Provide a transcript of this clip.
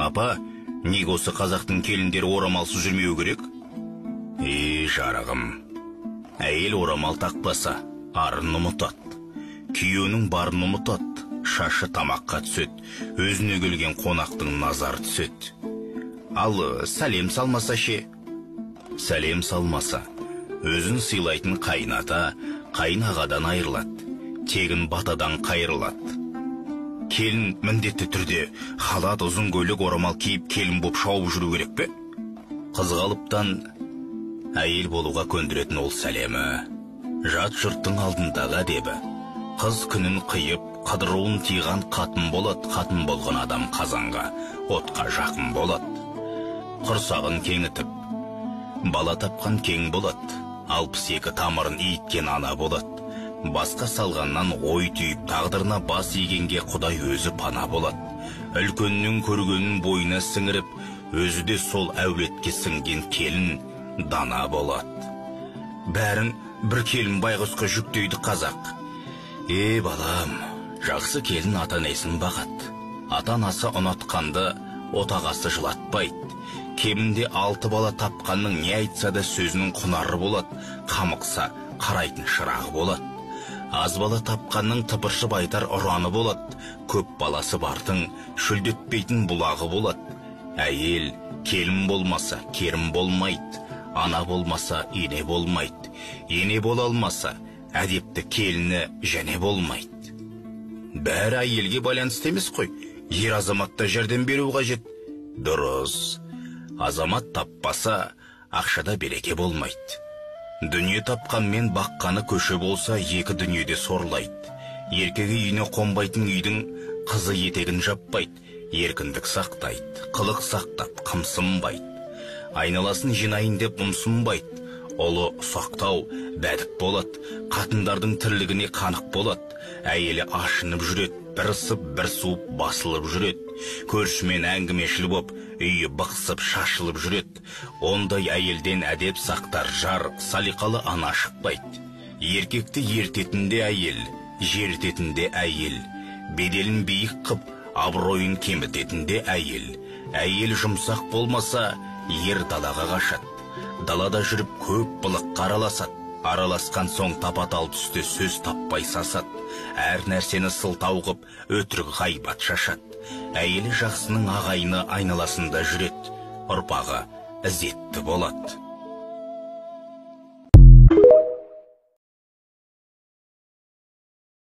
Апа, неге осы қазақтың келіндері орамалсыз жүрмеу керек? Е, жарығым, әйел орамал тақпаса, арын ұмытады. Күйеуінің барын ұмытады, шашы тамаққа түседі, өзіне келген қонақтың назары түседі. Ал сәлем салмаса ше? Сәлем салмаса, өзін сыйлайтын қайыната, қайынағадан айырылады, тегін батадан қайырылады. Келін міндетті түрде халат, ұзын көйлек, орамал киіп келін боп шауып жүру керек пе? Қызғалыптан әйел болуға көндіретін ол сәлемі, жат жұрттың алдындағы әдебі. Қыз күнін қиып, қыдыруын тиған қатын болады, қатын болған адам қазанға, отқа жақын болады. Құрсағын кеңітіп, бала тапқан кең болады, 62 тамырын иіткен ана болады. Басқа салғаннан ой түйіп, тағдырына бас игенге Құдай өзі пана болады. Үлкеннің көргенін бойына сіңіріп, өзі де сол әулетке сіңген келін дана болады. Бәрін бір келін байғұсқа жүктейді қазақ. Е, балам, жақсы келін ата-енесін бағады. Ата-анасы ұнатқанды отағасы жылатпайды. Кемінде 6 бала тапқанның не айтса да сөзінің құнары болады, қамықса қарайтын шырағы болады. Аз бала тапқанның тыпыршып айтар ұраны болады, көп баласы бардың шөлдетпейтін бұлағы болады. Әйел келін болмаса керім болмайды, ана болмаса ене болмайды, ене бола алмаса әдепті келіні және болмайды. Бәрі әйелге байланысты емес қой, ер азаматта жәрдем беру қажет. Дұрыс, азамат таппаса ақшада береке болмайды. Дүние тапқанмен баққаны көше болса, екі дүниеде сорлайды. Еркегі үйіне қонбайтын үйдің қызы етегін жаппайды, еркіндік сақтайды, қылық сақтап қымсынбайды. Айналасын жинайын деп ұмсынбайды. Ұлы ұсақтау бәдік болады, қатындардың тірлігіне қанық болады. Әйелі ашынып жүреді, бір ысып, бір суып басылып жүреді. Көршімен әңгімешіл боп, үйі бықсып шашылып жүреді. Ондай әйелден әдеп сақтар жар, салиқалы ана шықпайды. Еркекті ертетінде әйел, жертетінде әйел, беделін биік қып, абыройын кемітетінде әйел. Әйел жұмсақ болмаса, ер далаға қашады. Далада жүріп көп былыққа араласады. Араласқан соң тапа-тал түсте сөз таппай сасады. Әр нәрсені сылтау қып, өтірік ғайбат шашады. Әйелі жақсының ағайыны айналасында жүреді, ұрпағы ізетті болады.